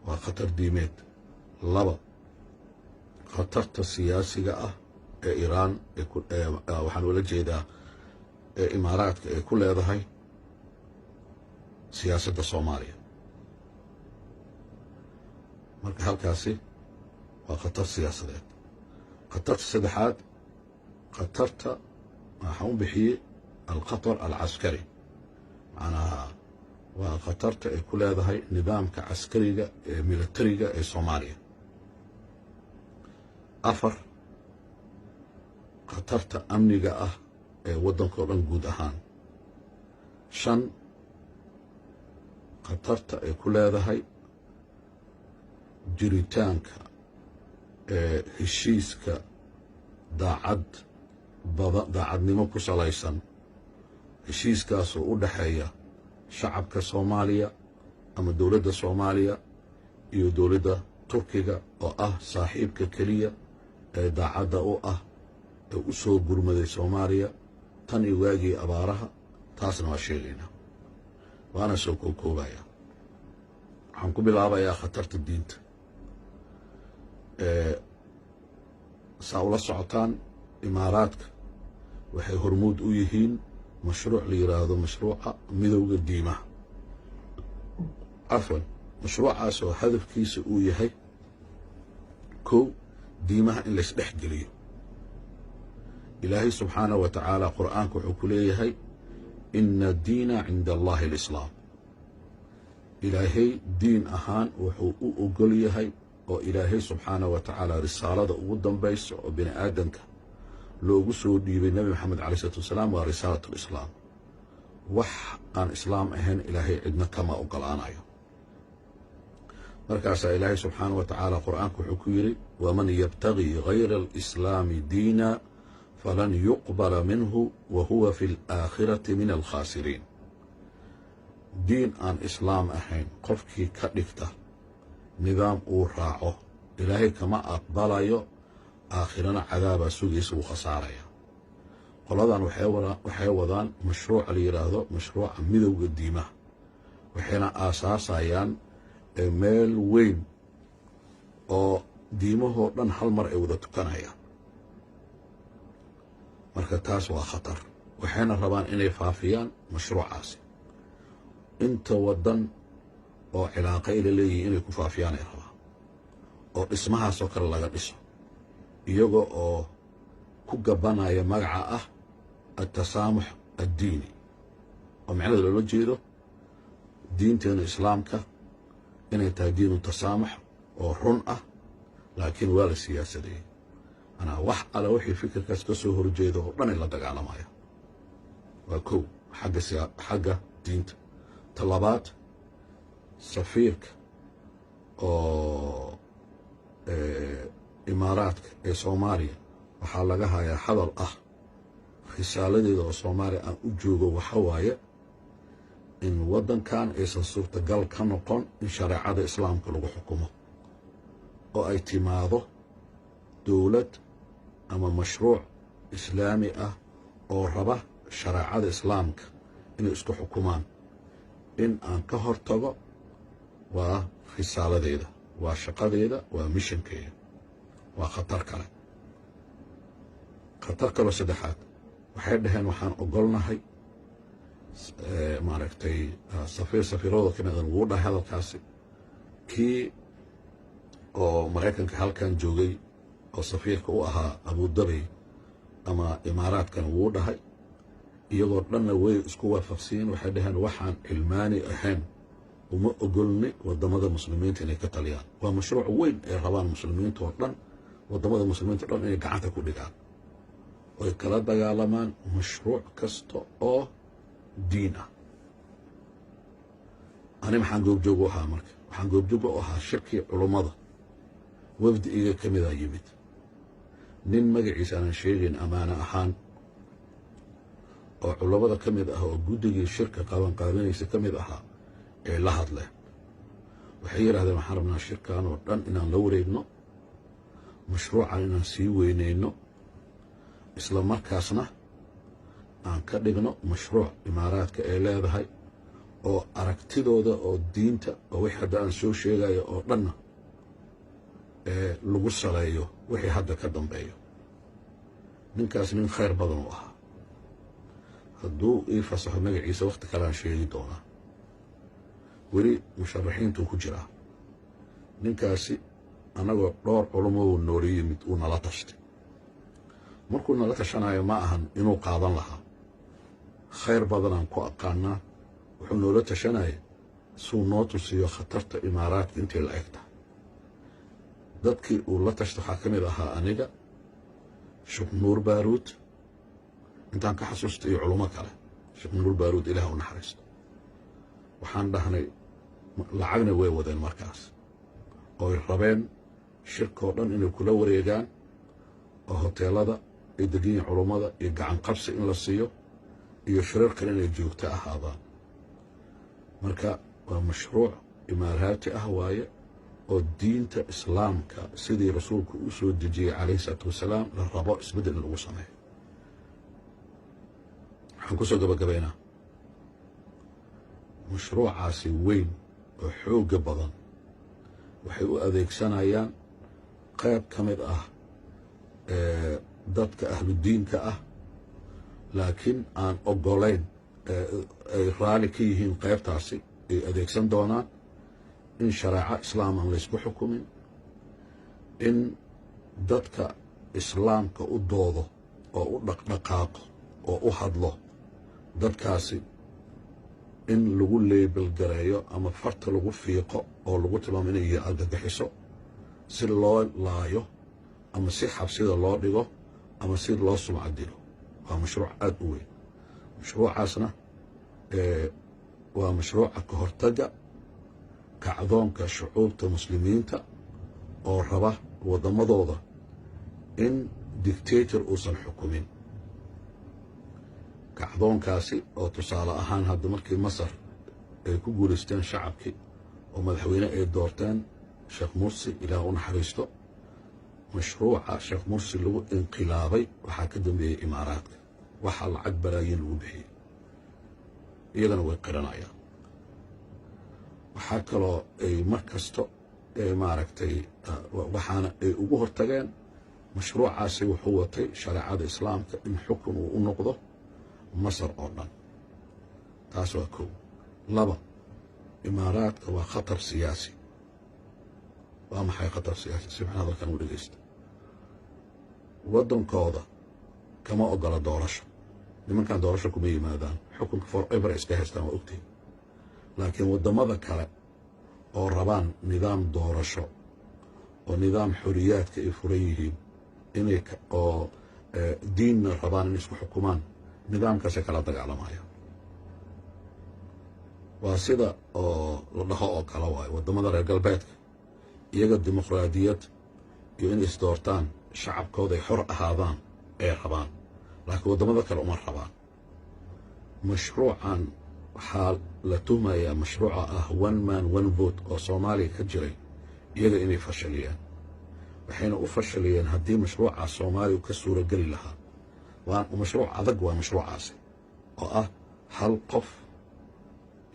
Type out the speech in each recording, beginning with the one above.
Waa khatar diimeed. Laba, khatarta siyaasiga ah ee Iiraan, waxaan ula jeedaa ee Imaaraadka ay ku leedahay siyaasadda Soomaaliya. Marka halkaasi waa khatar siyaasadeed. Khatarta saddexaad, khatarta waxaan u bixiyey الخطر العسكري, macnaha waa khatarta ay ku leedahay nidaamka caskariga ee militariga ee Soomaaliya. Afar, khatarta amniga ah ee waddanka oo dhan guud ahaan. Shan, khatarta ay ku leedahay jiritaanka ee heshiiska daacad bada, daacadnimo ku salaysan, heshiiskaasoo u dhexeeya shacabka Soomaaliya ama dowladda Soomaaliya iyo dowladda Turkiga, oo ah saaxiibka keliya ee daacadda u ah ee u soo gurmaday Soomaaliya tan iyo waagii abaaraha. Taasna waa sheegaynaa, waana soo koobkoobaya. Waxaan ku bilaabayaa khatarta diinta. Saa ula socotaan, Imaaraadka waxay hormuud u yihiin mashruuc la yidhaahdo mashruuca midowda diimaha, cafwan, mashruucaas oo hadafkiisa uu yahay, kow, diimaha in laysdhex geliyo. Ilaahay subxaanahu wa tacaala Qur'aanka wuxuu ku leeyahay: "إن الدين عند الله الإسلام." Ilaahay diin ahaan wuxuu u ogol yahay oo Ilaahay subxaanahu wa tacaala risaalada ugu dambaysa oo bini aadamka loogu soo dhiibay Nebi Maxamed عليه الصلاة والسلام waa رسالة الإسلام. Wax aan islaam ahayn Ilaahay cidna kama ogolaanayo. Markaasaa Ilaahay subxaanahu wa tacaala Qur'aanku wuxuu ku yidhi: "ومن يبتغ غير الإسلام دينا فلن يقبل منه وهو في الآخرة من الخاسرين." Diin aan islaam ahayn qofkii ka dhigta nidaam uu raaco, Ilaahay kama aqbalayo, aakhirana cadaabaa sugaysa, wuu khasaaraya. Qoladan waxay wadaan mashruuca la yidhaahdo mashruuca midowda diimaha, waxayna aasaasayaan meel weyn oo diimahoo dhan hal mar ay wada tukanayaan. Marka taas waa khatar. Waxayna rabaan inay faafiyaan mashruucaasi inta waddan oo cilaaqa ila leeyihiin inay ku faafiyaan ay rabaan, oo dhismahaasoo kale laga dhiso, iyaga oo ku gabanaya magaca ah التسامح الديني, oo micnada loola jeedo diinteena islaamka inay tahay diinu tasaamux oo run ah, laakiin waa la siyaasadeeyey. Manaa wax ale wixii fikirkaas ka soo horjeeda oo dhan in la dagaalamaya. Waa kow, xagga diinta. Ta labaad, safiirka oo Imaaraadka ee Soomaaliya waxaa laga hayaa hadal ah: risaaladeeda oo Soomaaliya aan u joogo waxa waaye in waddankan aysan suurtagal ka noqon in shareecada islaamka lagu xukumo, oo ay timaado dowlad ama mashruuc islaami ah oo raba shareecada islaamka inay isku xukumaan. In aan ka hor tago waa risaaladeeda, waa shaqadeeda, waa missionkeeda. Waa khatar kale. Khatar kaloo saddexaad, waxay dhaheen waxaan ogolnahay, maaragtay, safiir safiiradooda ka midan wuu dhahay hadalkaasi, kii oo Maraykanka halkan joogay oo safiirka u ahaa Abudabi ama Imaaraadkana wuu dhahay, iyagoo dhanna way isku waafaqsiiyeen. Waxay dhaheen waxaan cilmaani ahayn uma ogolni waddamada muslimiinta inay ka taliyaan. Waa mashruuc weyn ay rabaan muslimiinta oo dhan, waddamada muslimiinta o dhan inay gacanta ku dhigaan oy kala dagaalamaan mashruuc kasta oo diin ah. Ani maxaan goobjoog u ahaa? Marka waxaan goobjoog u ahaa shirkii culummada. Wafdi iga ka midaa yimid, nin magaciisa aanan sheegayn ammaano ahaan, oo culummada ka mid ah oo guddigii shirka qabanqaabinaysa ka mid ahaa ee la hadleen. Waxay yidhahdeen waxaan rabnaa shirkan oo dhan inaan la wareegno, mashruucan inaan sii weynayno, isla markaasna aan ka dhigno mashruuc Imaaraadka ay leedahay. Oo aragtidooda oo diinta oo wixii hadda aan soo sheegayo oo dhanna ee lagu saleeyo wixii hadda ka dambeeyo. Ninkaas nin khayr badan u ahaa. Hadduu ii fasaxo magaciisa, wakhti kalean sheegi doonaa. Weli musharaxiintuu ku jiraa ninkaasi. Annagoo dhowr culamo uu noola yimid, uu nala tashtay. Markuu nala tashanayo, ma ahan inuu qaadan lahaa. Khayr badanaan ku aqaanaa. Wuxuu noola tashanaya suu noo tusiyo khatarta Imaaraadka intay la eg tahay. Dadkii uu la tashta waxaa ka mid ahaa aniga, Sheekh Nuur Baaruud intaan ka xasuusta iyo culummo kale. Sheekh Nuur Baaruud, Ilaah u naxariisto. Waxaan dhahnay, lacagna way wadeen markaas ooy rabeen shirkoo dhan inay kula wareegaan oo hoteelada ay degan yihiin culummada iyo gacan qabsi in la siiyo iyo shirar kale inay joogto ahaadaan. Marka waa mashruuc Imaaraati ah waaye oo diinta Islaamka sidii Rasuulku u soo dejiyey, calayhi isalaatu wasalaam, la rabo isbeddel in lagu sameeyo. Waxaan kusoo gabagabaynaa, mashruucaasi weyn oo xoogga badan waxay u adeegsanayaan qayb ka mid ah dadka ahludiinka ah, laakiin aan ogolayn, ay raali ka yihiin qaybtaasi ay adeegsan doonaan in shareeco Islaam aan laysku xukumin, in dadka Islaamka u doodo oo u dhaqdhaqaaqo oo u hadlo, dadkaasi in lagu label gareeyo ama farta lagu fiiqo oo lagu tilmaamo inay yihiin argagixiso, si loo laayo ama si xabsida loo dhigo ama si loo sumca dilo. Waa mashruuc aada u weyn. Mashruucaasna waa mashruuca ka hortagga kacdoonka shucuubta Muslimiinta oo raba waddamadooda in dictator uusan xukumin. Kacdoonkaasi oo tusaale ahaan hadda markii Masar ay ku guulaysteen shacabkii oo madaxweyne ay doorteen, Sheekh Mursi, Ilaah u naxariisto, mashruuca Sheekh Mursi lagu inqilaabay waxaa ka dambeeyey Imaaraadka. Waxaa lacag balaayiin lagu bixiyey, iyagana way qiranayaan. Waxaa kaloo ay mar kasto maaragtay, waxaana ay ugu hortageen mashruucaasi wuxuu watay shareecada Islaamka in xukun uu u noqdo Masar oo dhan. Taas waa kow. Laba, Imaaraadka waa khatar siyaasi. Waa maxay khatar siyaasi? Si fiican hadalkan u dhegeysta. Waddankooda kama ogola doorasho. Nimankan doorasho kuma yimaadaan, xukunka forever iska haystaan, waa ogtihin. Laakiin waddamada kale oo rabaan nidaam doorasho oo nidaam xoriyaadka ay furan yihiin, inay oo diinna rabaan inay isku xukumaan, nidaamkaasay kala dagaalamayaan. Waa sida oo la dhaho oo kale waayo waddamada reer galbeedka, iyaga dimuqraadiyad iyo inay isdoortaan, shacabkooda ay xor ahaadaan ay rabaan, laakiin waddamada kale uma rabaan. Mashruucan waxaa la tuhmayaa mashruuca ah one man one vote oo Soomaaliya ka jiray iyaga inay fashaliyeen. Waxayna u fashaliyeen, haddii mashruucaas Soomaaliya ka suurageli lahaa, waa mashruuc adag. Waa mashruucaasi oo ah hal qof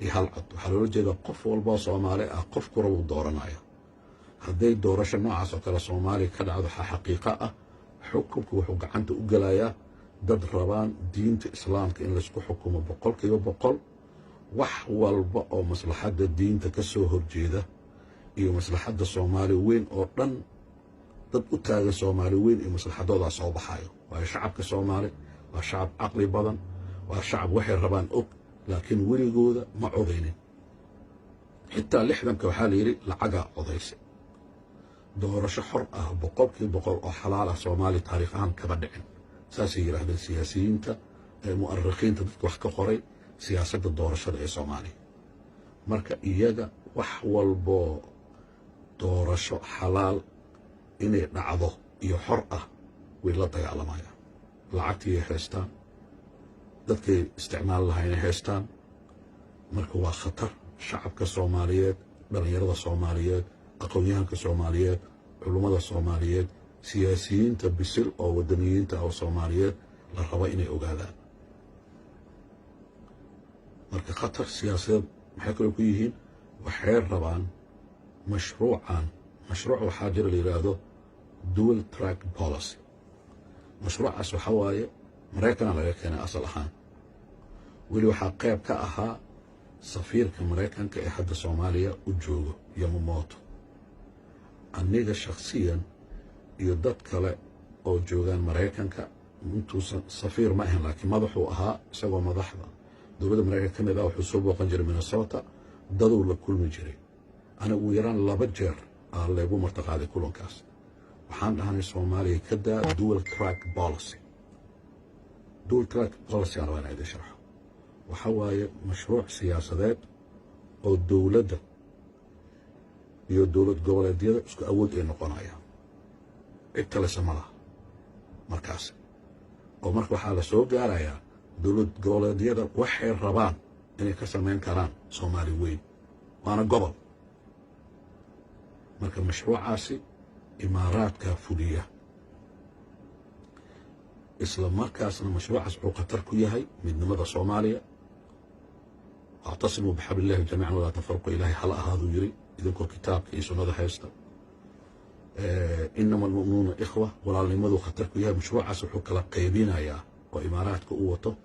iyo hal cod. Waxaa loola jeedaa qof walboo Soomaali ah qofku rabuu dooranaya. Hadday doorasho noocaas oo kale Soomaaliya ka dhacdo, waxaa xaqiiqo ah xukunku wuxuu gacanta u gelayaa dad rabaan diinta Islaamka in laysku xukumo 100%. Wax walba oo maslaxadda diinta ka soo horjeeda iyo maslaxadda Soomaali weyn oo dhan, dad u taagan Soomaali weyn iyo maslaxadoodaa soo baxayo. Waayo, shacabka Soomaali waa shacab caqli badan, waa shacab waxay rabaan og, laakiin weligooda ma codaynin. Xitaa 60-ka waxaa la yidhi lacagaa codaysa. Doorasho xor ah 100% oo xalaal ah Soomaaliya taariikh ahaan kama dhicin, saasay yidhaahdeen siyaasiyiinta, mu'arikhiinta, dadka wax ka qoray siyaasadda doorashada ee Soomaaliya. Marka iyaga wax walboo doorasho xalaal inay dhacdo iyo xor ah way la dagaalamayaan. Lacagtiiyay haystaan, dadkay isticmaal lahaynay haystaan. Marka waa khatar. Shacabka Soomaaliyeed, dhallinyarada Soomaaliyeed, aqoon-yahanka Soomaaliyeed, culummada Soomaaliyeed, siyaasiyiinta bisil oo wadaniyiinta oo Soomaaliyeed la rabo inay ogaadaan. Marka khatar siyaasadeed Maxay kaloo ku yihiin? Waxay rabaan mashruucan. Mashruuc waxaa jira la yidhaahdo dual track policy. Mashruucaas waxaa waaye Maraykana laga keenay asal ahaan. Weli waxaa qayb ka ahaa safiirka Maraykanka ee hadda Soomaaliya u joogo, Yamamoto. Aniga shakhsiyan iyo dad kale oo joogaan Maraykanka, intuusan safiir ma ahan, laakiin madaxuu ahaa, isagoo madaxda dowladda Maraykanka ka mid ah, wuxuu soo booqan jiray Minnesota, daduu la kulmi jiray. Aniga ugu yaraan 2 jeer aa laygu martaqaaday kulankaas. Waxaan dhahnay, Soomaaliya ka daa dual track policy. Dual track policy aan rabaa inaan idin sharxo. Waxa waaye mashruuc siyaasadeed oo dowladda iyo dowlad goboleedyada isku awood ay noqonayaan, cid talesa ma laha markaas. Oo marka waxaa la soo gaarayaa dowlad goboleedyada waxay rabaan inay ka samayn karaan Soomaali weyn, waana gobol. Marka mashruucaasi Imaaraadkaa fuliya. Isla markaasna mashruucaas wuxuu khatar ku yahay midnimada Soomaaliya. واعتصموا بحبل الله جميعا ولا تفرقوا. Ilaahay hal ahaaduu yiri idinkoo kitaabka iyo sunnada haysta. إنما المؤمنون إخوة. Walaalnimaduu khatar ku yahay mashruucaas. Wuxuu kala qaybinayaa oo Imaaraadka u wato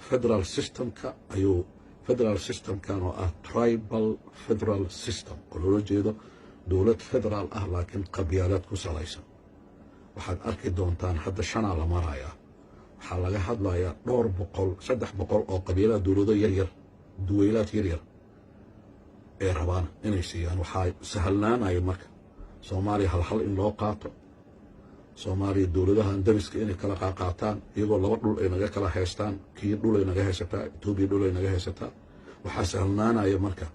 federal systemka ayuu, federal systemkan oo ah tribal federal system, oo loola jeedo dowlad federaal ah laakiin qabyaalaad ku salaysan. Waxaad arki doontaan hadda shanaa la marayaa. Waxaa laga hadlayaa dhowr boqol, 300 oo qabiilaha dowlado yaryar, duweylaad yaryar ee rabaan inay siiyaan. Waxaa sahalnaanaya marka Soomaaliya halhal in loo qaato, Soomaaliya dowladahan dariska inay kala qaaqaataan, iyagoo laba dhul ay naga kala haystaan. Kii dhul ay naga haysataa, Etoobiya dhul ay naga haysataa. Waxaa sahalnaanaya marka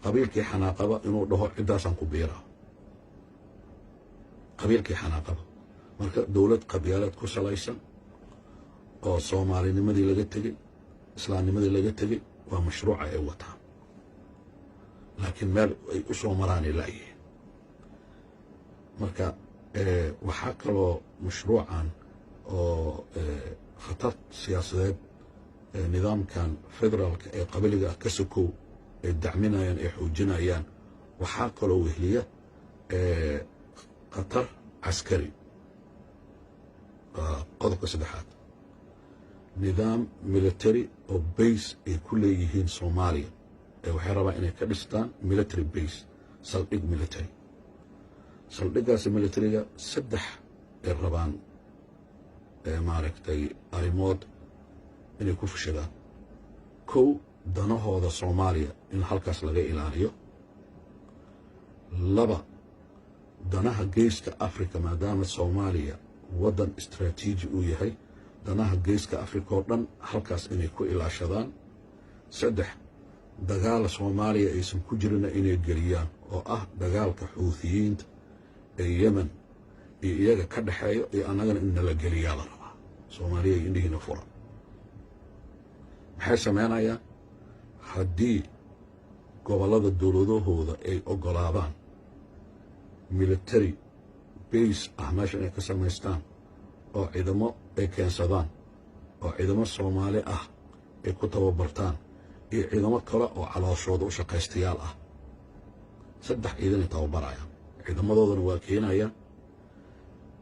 qabiilkii xanaaqaba inuu dhaho ciddaasaan ku biiraa, qabiilkii xanaaqaba. Marka dowlad qabyaalaad ku salaysan oo Soomaalinimadii laga tegey, islaamnimadii laga tegey, waa mashruuca ay wataan, laakiin meel ay u soo maraanay la'yihiin. Marka waxaa kaloo mashruucan oo khatar siyaasadeed nidaamkan federaalka ee qabiliga ah ka sokow ay dacminayaan, ay xoojinayaan, waxaa kaloo wehliya khatar caskari. Qodobka saddexaad, nidaam military oo base ay ku leeyihiin Soomaaliya ee waxay rabaan inay ka dhistaan military base, saldhig military. Saldhiggaasi militariga saddex ay rabaan, maaragtay, arrimood inay ku fushadaan. Kow, danahooda Soomaaliya in halkaas laga ilaaliyo. Laba, danaha Geeska Africa, maadaama Soomaaliya waddan istraatiiji uu yahay, danaha Geeska Africa oo dhan halkaas inay ku ilaashadaan. Saddex, dagaal Soomaaliya aysan ku jirina inay geliyaan, oo ah dagaalka Xuuthiyiinta ee Yemen iyo iyaga ka dhexeeyo, iyo annagana in nala geliyaa la rabaa. Soomaaliya, indhihiina fura. Maxay sameynayaan haddii gobollada dowladahooda ay oggolaadaan military base ah meesha inay ka samaystaan, oo ciidamo ay keensadaan, oo ciidamo Soomaali ah ay ku tababartaan iyo ciidamo kale oo calooshooda u shaqaystayaal ah? Saddex ciidanay tababarayaan. Ciidamadoodana waa keenayaan,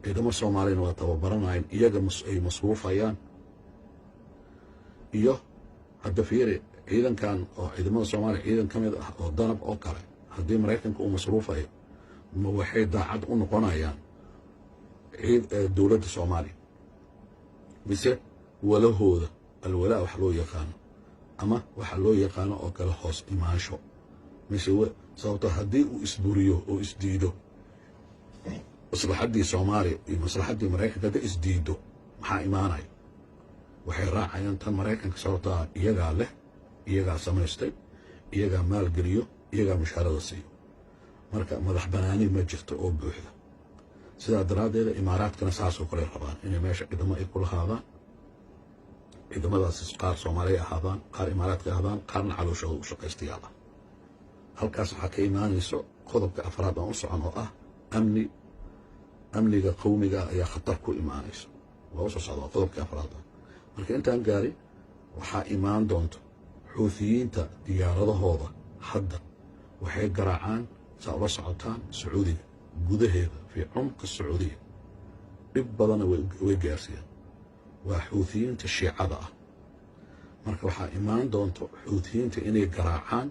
ciidamo Soomaaliyana waa tababaranayaan, iyaga ay masruufayaan. Iyo hadda fiiri, ciidankan oo ciidamada Soomaaliya, ciidan ka mid ah oo Danab oo kale, haddii Maraykanka uu masruufayo, ma waxay daacad u noqonayaan dowladda Soomaaliya, mise walahooda, alwalaa wax loo yaqaano ama waxa loo yaqaano oo kale hoos imaansho? Mise sababto haddii uu isburiyo oo isdiido maslaxaddii Soomaaliya iyo maslaxaddii Maraykanka, hadday isdiido, maxaa imaanaya? Waxay raacayaan tan Maraykanka, sababtaa iyagaa leh, iyagaa samaystay, iyagaa maalgeliyo, iyagaa mushaarada siiyo. Marka madax banaani ma jirto oo buuxda. Sidaa daraaddeeda Imaaraadkana saasoo kale rabaan inay meesha ciidamo ay ku lahaadaan. Ciidamadaas qaar Soomaaliya ahaadaan, qaar Imaaraadka ahaadaan, qaarna calooshooda u shaqaystayaal ah. Halkaas waxaa ka imaanayso qodobka afraad aan u socon, oo ah amni. Amniga qowmiga ayaa khatar ku imaanayso. Waa usoo socda, waa qodobka afraad. Ah, marka intaan gaarin waxaa imaan doonto Xuuthiyiinta diyaaradahooda hadda waxay garaacaan, saa ula socotaan, Sacuudiga gudaheeda, fii cumqi Sacuudiya. Dhib badana way gaarsiiyaan. Waa Xuuthiyiinta Shiicada ah. Marka waxaa imaan doonto Xuuthiyiinta inay garaacaan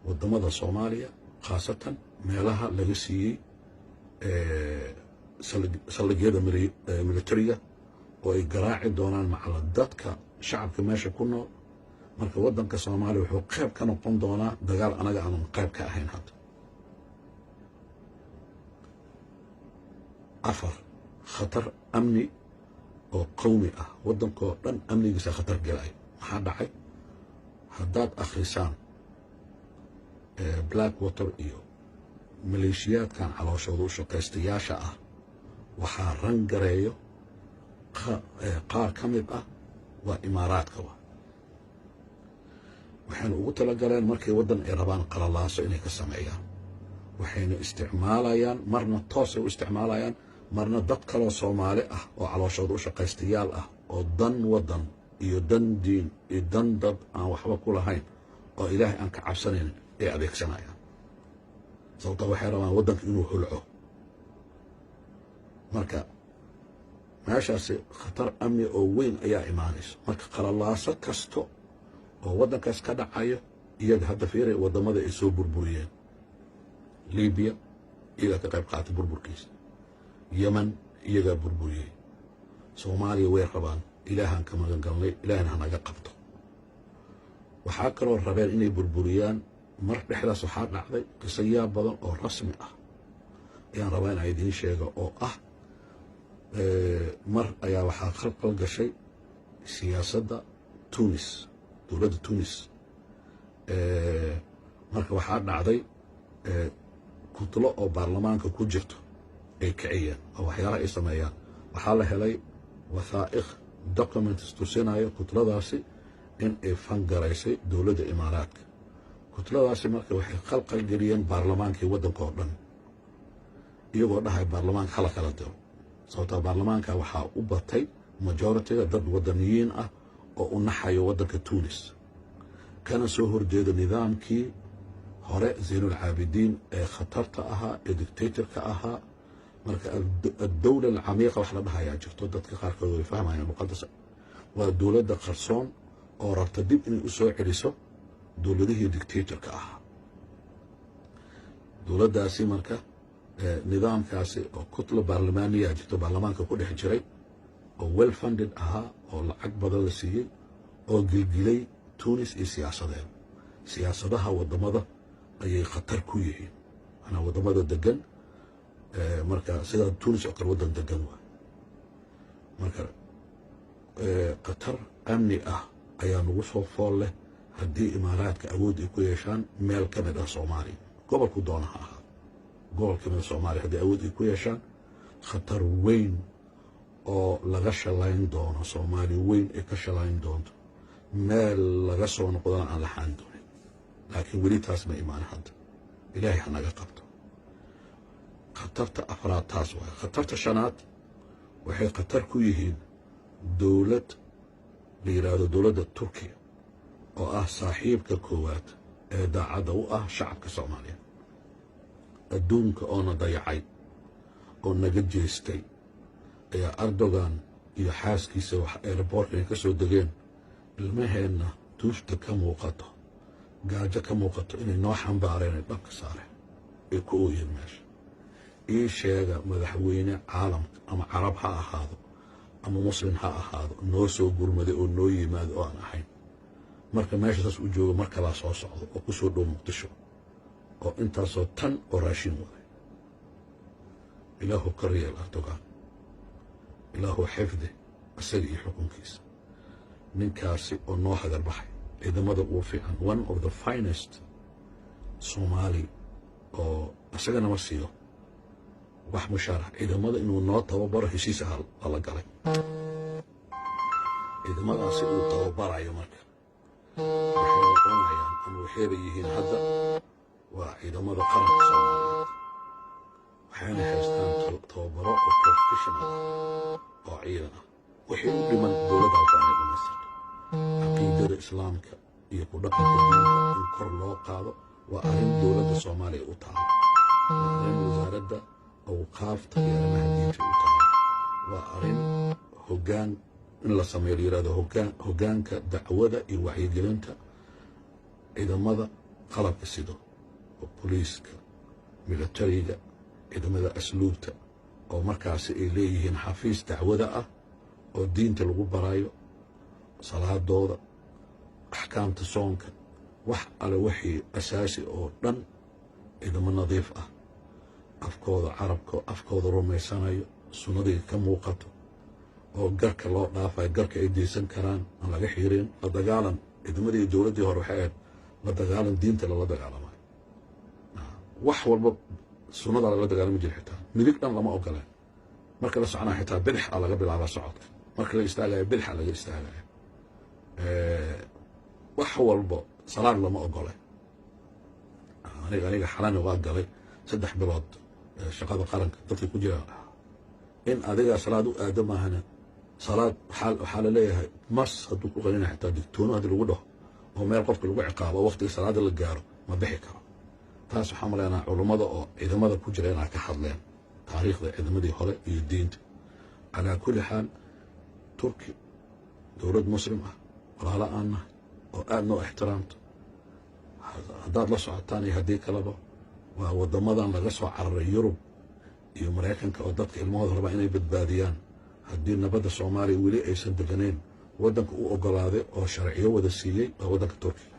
waddamada Soomaaliya, khaasatan meelaha laga siiyey saldhigyada militariga, oo ay garaaci doonaan macala dadka shacabka meesha ku nool. Marka waddanka Soomaaliya wuxuu qayb ka noqon doonaa dagaal anaga aanan qayb ka ahayn hadda. Afar, khatar amni oo qowmi ah. Waddankoo dhan amnigiisa khatar gelaya. Maxaa dhacay? Haddaad akhrisaan Black Water iyo maleeshiyaadkan calooshooda u shaqaystayaasha ah, waxaa rangareeyo qaar ka mid ah waa Imaaraadka. Wa waxayna ugu talagaleen markay waddan ay rabaan qalalaaso inay ka sameeyaan, waxayna isticmaalayaan, marna toosay u isticmaalayaan, marna dad kaloo Soomaali ah oo calooshooda u shaqaystayaal ah oo dan waddan iyo dan diin iyo dan dad aan waxba ku lahayn oo Ilaahay aan ka cabsanayn ay adeegsanayaan, sababtaa waxay rabaan waddanka inuu holco. Marka meeshaasi khatar amni oo weyn ayaa imaanaysa. Marka qalalaaso kasto oo waddankaas ka dhacayo, iyaga hadda fiiray waddamada ay soo burburiyeen. Libiya iyagaa ka qayb qaatay burburkiisa. Yemen iyagaa burburiyey. Soomaaliya way rabaan. Ilaahaan ka magan galnay, Ilaahna hanaga qabto. Waxaa kaloo rabeen inay burburiyaan. Mar dhexdaas waxaa dhacday qiso yaab badan oo rasmi ah ayaan rabaa inaan idiin sheego, oo ah mar ayaa waxaa khalqal gashay siyaasadda Tunis, dowladda Tunis. Marka waxaa dhacday kutlo oo baarlamaanka ku jirto ay kiciyeen, oo waxyaalaha ay sameeyaan. Waxaa la helay wathaa'iq, documents tusinayo kutladaasi in ay fangaraysay dowladda Imaaraadka. Kutladaasi marka waxay khalqal geliyeen baarlamaankii waddanka oo dhan, iyagoo dhahay baarlamaanka hala kala diro, sababtaa baarlamaanka waxaa u batay majority-ga dad wadaniyiin ah oo u naxayo waddanka Tunis, kana soo horjeeda nidaamkii hore Zaynulcaabidiin ee khatarta ahaa, ee dictator-ka ahaa. Marka addowla alcamiiqa wax la dhahayaa jirto. Dadka qaarkood way fahmayaan muqadas. Waa dowladda qarsoon oo rabta dib inay u soo celiso dowladihii dictator-ka ahaa. Dowladdaasi marka nidaamkaasi oo kutla baarlamaaniyaa jirto, baarlamaanka ku dhex jiray, oo well funded ahaa, oo lacag badan la siiyey, oo gilgilay Tunis iyo siyaasadeed. Siyaasadaha waddamada ayay khatar ku yihiin, manaa waddamada degan. Marka sida Tunis oo kale waddan degan waay. Marka khatar amni ah ayaa nagu soo fool leh haddii Imaaraadka awood ay ku yeeshaan meel ka mid ah Soomaaliya, gobolku doona ha ahaado, gobol ka mid ah Soomaaliya haddii awood ay ku yeeshaan, khatar weyn oo laga shalayn doono, Soomaaliya weyn ay ka shalayn doonto, meel laga soo noqdona aan laxaan doonin. Laakiin weli taas ma imaan hadda. Ilaahay ha naga qabto. Khatarta afraad taas waay. Khatarta shanaad, waxay khatar ku yihiin dowlad la yidhaahdo dowladda Turkiya, oo ah saaxiibka koowaad ee daacadda u ah shacabka Soomaaliya. Adduunka oona dayacay oo naga jeestay ayaa Erdogan iyo xaaskiisa wax airport-ka ay ka soo degeen, ilmaheenna duufta ka muuqato, gaajo ka muuqato, inay noo xambaareen, ay dhabka saareen, ay ku ooyeen meesha. Ii sheega madaxweyne caalamka, ama Carab ha ahaado ama Muslim ha ahaado, noo soo gurmaday oo noo yimaado oo aan ahayn. Marka meesha saas u joogo, mar kalaa soo socdo oo ku soo dhow Muqdisho oo intaasoo tan oo raashin waday. Ilaahu kor yeel Erdogan, Ilaahu xifdi isaga iyo xukunkiisa. Ninkaasi oo noo hagar baxay ciidamada ugu fiican, one of the finest Soomaali, oo isagana ma siiyo wax mushaarax, ciidamada inuu noo tababaro heshiis ah lala galay. Ciidamadaasi uu tababarayo marka waxay noqonayaan, ama waxayba yihiin hadda, waa ciidamada qaranka Soomaaliyeed, waxayna haystaan tababaro oo professional ah oo ciidan ah. Wixii u dhiman dowladda alka inay dhamaystirto caqiidada Islaamka. Iyo ku dhaqanka diinta in kor loo qaado waa arrin dowladda Soomaaliya u taalo, waa arrin Wasaaradda Awqaafta iyo Arrimaha Diinta u taalo, waa arrin hoggaan in la sameeyo la yirahdo hoggaan, hoggaanka dacwada iyo wacyigelinta ciidamada qalabka sido, oo booliiska, militariga, ciidamada asluubta, oo markaasi ay leeyihiin xafiis dacwada ah oo diinta lagu barayo, salaadooda, axkaamta soonka, wax alle wixii asaasi oo dhan. Ciidamo nadiif ah, afkooda carabka, afkooda rumaysanayo, sunnadii ka muuqato, oo garka loo dhaafayo, garka ay deysan karaan, aan laga xiirin. La dagaalan ciidamadii dowladdii hore waxay ahayd la dagaalan diinta lala dagaalamayo. Wax walba sunnada lala dagaalami jira, xitaa midig dhan lama ogoleen. Marka la soconaya xitaa bidix a laga bilaabaa socodka, marka la istaagayo bidix a laga istaagaya, wax walbo. Salaad lama ogole. Aniga Xalani waa galay 3 bilood shaqada qaranka dadka ku jira. In adiga salaad u aado maahana, salaad waxaa la leeyahay mas hadduu ku qalina, xitaa digtoono haddii lagu dhaho oo meel qofka lagu ciqaabo, waqtiga salaada la gaaro ma bixi karo. Taas waxaa malaynaa culummada oo ciidamada ku jira inaa ka hadleen taariikhda ciidamadii hore iyo diinta. Calaa kulli xaal, Turki dowlad Muslim ah, walaalo aan nahay oo aad noo ixtiraamto, haddaad la socotaan iyo haddii kaleba, waa waddamadan laga soo cararay, Yurub iyo Maraykanka, oo dadka ilmahooda rabaa inay badbaadiyaan haddii nabadda Soomaaliya weli aysan deganayn. Waddanka u ogolaaday oo sharciyo wada siiyey waa waddanka Turkiga.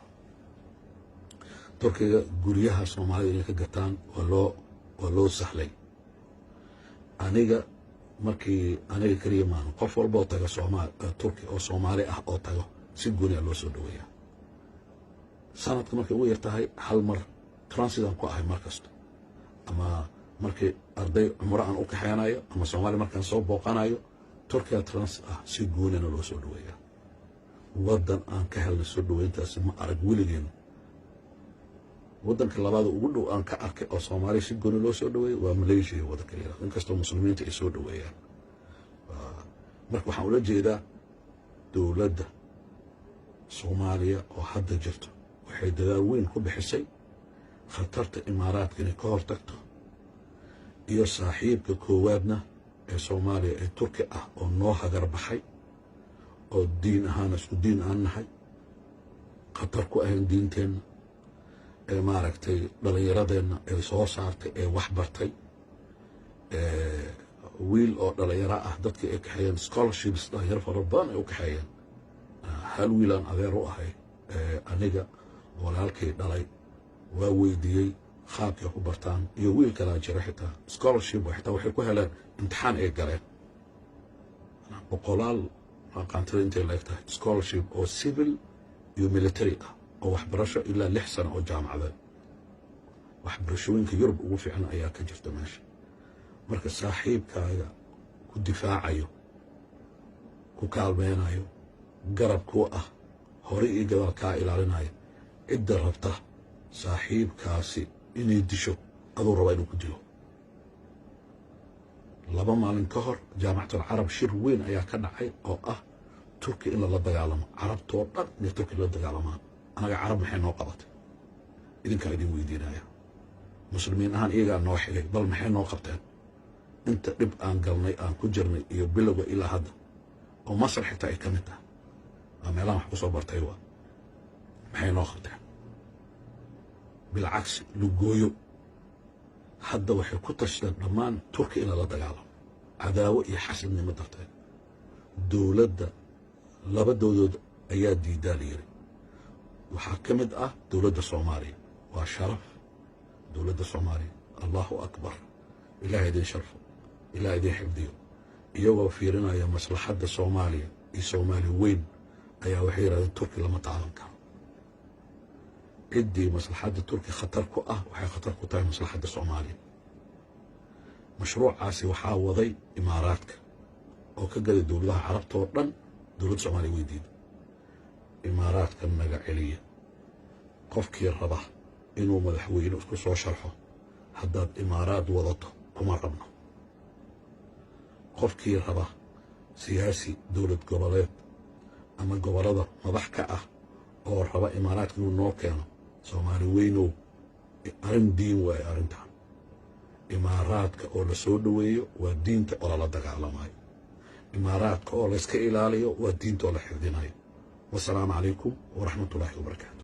Turkiga guryaha Soomaalida inay ka gataan waa loo sahlay. Aniga markii aniga keliya maahan, qof walboo taga Sooma Turki oo Soomaali ah oo tago si gooniya loo soo dhaweeyaa. Sanadka markay ugu yar tahay hal mar transit aan ku ahay mar kasta, ama markii arday cumro aan u kaxeynayo ama Soomaaliya markaan soo booqanayo, Turkiya transit ah, si goonina loo soo dhaweeyaa. Waddan aan ka helnay soo dhaweyntaasi ma arag weligeen. Waddanka labaada ugu dhow aan ka arkay oo Soomaaliya si gooni loo soo dhaweeyey waa Malaysia, waddanka la yirahdo, inkastoo Muslimiinta ay soo dhaweeyaan. Marka waxaan ula jeedaa, dowladda Soomaaliya oo hadda jirto waxay dadaal weyn ku bixisay khatarta Imaaraadka inay ka hortagto, iyo saaxiibka koowaadna ee Soomaaliya ee Turki ah oo noo hagar baxay, oo diin ahaan isku diin aan nahay, khatar ku ahayn diinteenna, ee maaragtay dhallinyaradeenna ee soo saartay ee wax bartay. Wiil oo dhalinyaro ah dadkii ay kaxeeyeen scholarships, dhalinyaro fara badan ay u kaxeeyeen. Hal wiilaan adeer u ahay aniga, walaalkay dhalay, waa weydiiyey qaabkay ku bartaan. Iyo wiil kalaa jira, xitaa scholarship xitaa waxay ku heleen imtixaan ay galeen. Boqolaal aqaantada intay la eg tahay scholarship oo civil iyo military ah oo waxbarasho ilaa 6 sano oo jaamacadeed, waxbarashooyinka Yurub ugu fiican ayaa ka jirta meesha. Marka saaxiibkaaga ku difaacayo, ku kaalmeynayo, garab kuu ah, hore iyo gadaal kaa ilaalinayo, cidda rabta saaxiibkaasi inay disho aduu rabaa inuu ku dilo. 2 maalin ka hor Jaamacatul Carab shir weyn ayaa ka dhacay oo ah Turki in lala dagaalamo, Carabtoo dhan inay Turki lala dagaalamaan. Anaga Carab maxay noo qabatay? Idinkaa idin weydiinaya. Muslimiin ahaan iyagaa noo xigay, bal maxay noo qabteen inta dhib aan galnay, aan ku jirnay, iyo bilowga ilaa hadda, oo Masar xitaa ay ka mid tahay, waa meelahan wax ku soo bartay, waa maxay noo qabteen? Bilcagsi, lugooyo. Hadda waxay ku tashteen dhammaan Turki in lala dagaalamo, cadaawo iyo xasadnimo darteed. Dowladda, laba dowladood ayaa diidaa la yiri. Waxaa ka mid ah dowladda Soomaaliya. Waa sharaf dowladda Soomaaliya. Allahu akbar, Ilaah idin sharfo, Ilaah idin xifdiyo. Iyagoo fiirinaya maslaxadda Soomaaliya iyo Soomaali weyn ayaa waxay yidhahdeen Turki lama taaban karo. Ciddii maslaxadda Turki khatar ku ah waxay khatar ku tahay maslaxadda Soomaaliya. Mashruucaasi waxaa waday Imaaraadka oo ka gaday dowladaha Carabta oo dhan. Dowladda Soomaaliya way diiday. Imaaraadka naga celiya. Qofkii raba inuu madaxweyne isku soo sharxo, haddaad Imaaraad wadato kuma rabno. Qofkii raba siyaasi dowlad goboleed ama gobollada madax ka ah. Oo raba Imaaraadka inuu noo keeno. Soomaali weynow, arrin diin waaye arrintan. Imaaraadka oo la soo dhoweeyo waa diinta oo lala dagaalamayo. Imaaraadka oo layska ilaaliyo waa diinta oo la xifdinayo. Wasalaamu calaykum waraxmatullaahi wabarakaatu.